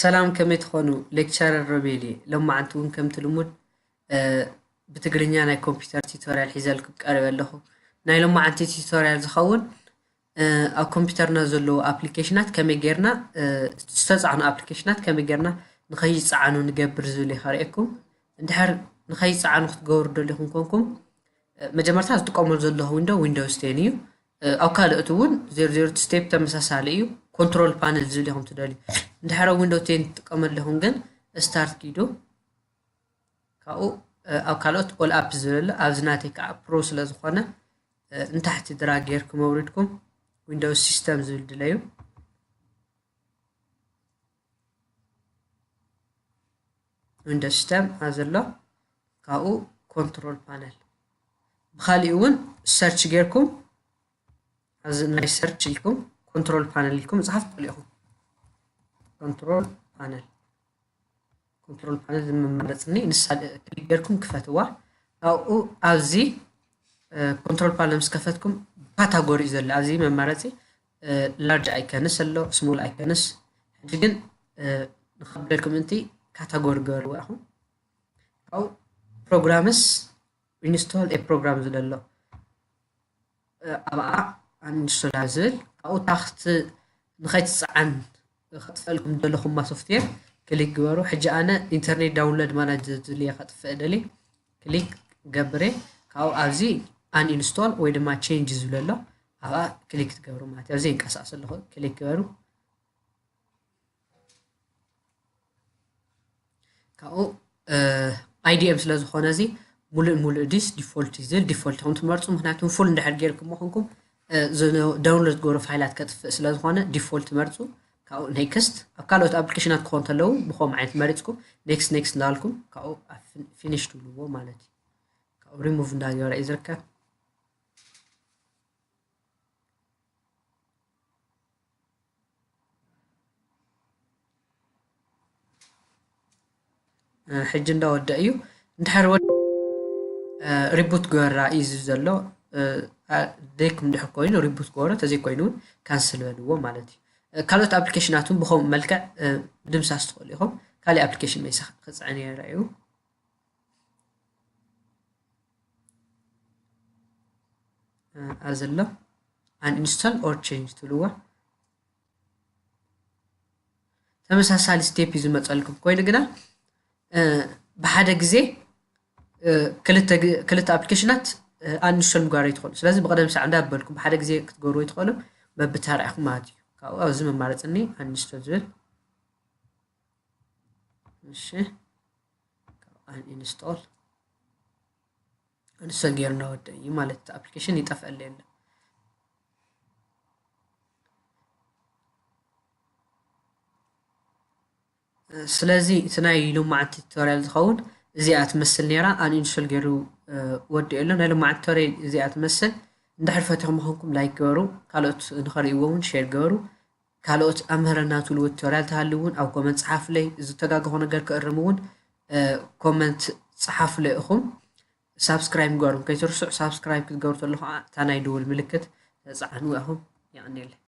ሰላም፣ ከመይ ትኾኑ? ሌክቸረር ሮቤል እየ። ሎማዓንቲ እውን ከምቲ ልሙድ፣ እ፣ ብትግርኛ ናይ ኮምፒውተር ቲቶርያል ሒዘልኩም ቀሪበ ኣለኹ። ናይ ሎማዓንቲ ቲቶርያል ዝኸውን፣ እ፣ ኣብ ኮምፒውተርና ዘለዉ ኣፕሊኬሽናት ከመይ ጌርና፣ እ፣ ዝተጻዕኑ ኣፕሊኬሽናት ከመይ ጌርና ንኸይጸዓኑ ንገብር ዝብል እየ ከርእየኩም። እንድሕር ንኸይጸዓኑ ክትገብሩ ደሊኹም ኮንኩም፣ እ፣ መጀመርታ ዝጥቀመሉ ዘለኹ ዊንዶ ዊንዶውስ ቴን እዩ። እ፣ ኣብ ካልኦት እውን ዜሮ ዜሮ ስቴፕ ተመሳሳሊ እዩ። ኮንትሮል ፓነል ዝብል ኢኹም ትደልዩ። እንድሕር ኣብ ዊንዶው ቴን ትጥቀመሉ ኣለኹም ግን ስታርት ኪዱ። ካብኡ፣ እ፣ ኣብ ካልኦት ኦል ኣፕ ዝብል ኣሎ። ኣብዚ ናተይ ከዓ ፕሮ ስለ ዝኾነ፣ እ፣ ንታሕቲ ድራግ ጌርኩም ኣውሪድኩም ዊንዶውስ ሲስተም ዝብል ድለዩ። ዊንዶውስ ሲስተም ኣብዚ ኣሎ። ካብኡ ኮንትሮል ፓነል። ብኻሊእ እውን ሰርች ጌርኩም፣ ኣብዚ ናይ ሰርች ኢልኩም ኮንትሮል ፓነል ኢልኩም ምጽሓፍ ትኽእሉ ኢኹም። ኮንትሮል ፓነል፣ ኮንትሮል ፓነል ዝመመረጽኒ ንሳ ክሊክ ጌርኩም ክፈትዋ። ካብኡ ኣብዚ፣ እ፣ ኮንትሮል ፓነል ምስ ከፈትኩም ካታጎሪ እዩ ዘሎ። ኣብዚ መመረጺ፣ እ፣ ላርጅ ኣይከንስ ኣሎ፣ ስሞል ኣይከንስ። ሕጂ ግን፣ እ፣ ንኸብደልኩም እንቲ ካታጎሪ ገበርዎ ኢኹም። ካብኡ ፕሮግራምስ ኢንስቶል ኤ ፕሮግራም ዝብል ኣሎ። እ፣ ኣብኣ ኣንኢንስቶል ኣብ ዝብል፣ ኣብኡ ታኽቲ ንኸይትጸዓን ከጥፍአልኩም ደለኹማ ሶፍትዌር ክሊክ ግበሩ። ሕጂ ኣነ ኢንተርኔት ዳውንሎድ ማናጀር ዝብል እየ ከጥፍእ ደሊ። ክሊክ ገብሬ፣ ካብኡ ኣብዚ ኣንኢንስቶል ወይ ድማ ቼንጅ ዝብል ኣሎ። ኣብኣ ክሊክ ትገብሩ ማለት እዩ። ኣብዚ ይንቀሳቐስ ኣለኹ። ክሊክ ግበሩ። ካብኡ፣ እ፣ ኣይ ዲ ኤም ስለ ዝኾነ እዚ ሙሉእ ሙሉእ ዲስ ዲፎልት እዩ ዝብል፣ ዲፎልት ኢኹም ትመርጹ። ምኽንያቱ ፉል እንድሕር ጌርኩሞ ኮንኩም፣ እ፣ ዝ-፣ ዳውንሎድ ዝገብሮ ፋይላት ከጥፍእ ስለ ዝኾነ ዲፎልት መርጹ። ካብኡ ኔክስት። ኣብ ካልኦት ኣፕሊኬሽናት ክኾኑ እንተለዉ ብኸምኡ ዓይነት መሪጽኩም ኔክስት ኔክስት እንዳበልኩም ካብኡ ኣብ ፊን-፣ ፊኒሽ ትብልዎ ማለት እዩ። ካብኡ ሪሙቭ እንዳገበረ እዩ ዝርከብ። እ፣ ሕጂ እንዳወደ እዩ። እንድሕር ወደ፣ እ፣ ሪቡት ግበራ እዩ ዝብል ዘሎ። እ፣ ኣ-፣ ደይኩም እንድሕር ኮይኑ ሪቡት ግበሮ፣ ተዘይኮይኑ እውን ካንስል በልዎ ማለት እዩ። እ፣ ካልኦት ኣፕሊኬሽናት እውን ብኸምኡ መልክዕ፣ እ፣ ምድምሳስ ትኽእሉ ኢኹም። ካሊእ ኣፕሊኬሽን መይሳ ክጽዕን እየ፣ ርኣዩ። እ፣ ኣብዚ ኣሎ ኣንኢንስቶል ኦር ቼንጅ ትብልዎ። ተመሳሳሊ ስቴፕ እዩ ዝመፀልኩም። ኮይኑ ግና፣ እ፣ ብሓደ ግዜ፣ እ፣ ክልተ ግ-፣ ክልተ ኣፕሊኬሽናት፣ እ፣ ኣንኢንስቶል ምግባር ኣይትኽእሉ። ስለዚ ብቐደም ሳዕ እንዳበልኩም ብሓደ ግዜ ክትገብሩ ኣይትኽእሉ፣ በብተራ ኢኹም ማለት እዩ። ካብኡ ኣብዚ መማረፅኒ ኣንኢንስቶል ዝብል። እሺ፣ ካብ ኣንኢንስቶል ኣንኢንስቶል ጌርና ወደ እዩ ማለት እቲ ኣፕሊኬሽን ይጠፍኣለይ ኣሎ። ስለዚ እቲ ናይ ሎማዓንቲ ቱቶርያል ዝኸውን እዚኣ ትመስል ነይራ፣ ኣንኢንስቶል ገይሩ፣ እ፣ ወዲኡ ኣሎ። ናይ ሎማዓንቲ ቱቶርያል እዚኣ ትመስል። እንድሕር ፈቲኹም ምኾንኩም ላይክ ገበሩ፣ ካልኦት ንኸርእይዎ እውን ሼር ገበሩ። ካልኦት ኣምህረና ትብልዎ ቱቶርያል ተሃልዩ እውን ኣብ ኮመንት ጸሓፉለይ። ዝተጋገኹ ነገር ክእርም እውን፣ እ፣ ኮመንት ጸሓፉለይ ኢኹም። ሳብስክራይብ ምግባርኩም ከይትርስዑ። ሳብስክራይብ ክትገብሩ ተሎ ኸዓ እታ ናይ ደወል ምልክት ተጻዕኑ ኢኹም። የቐንየለይ።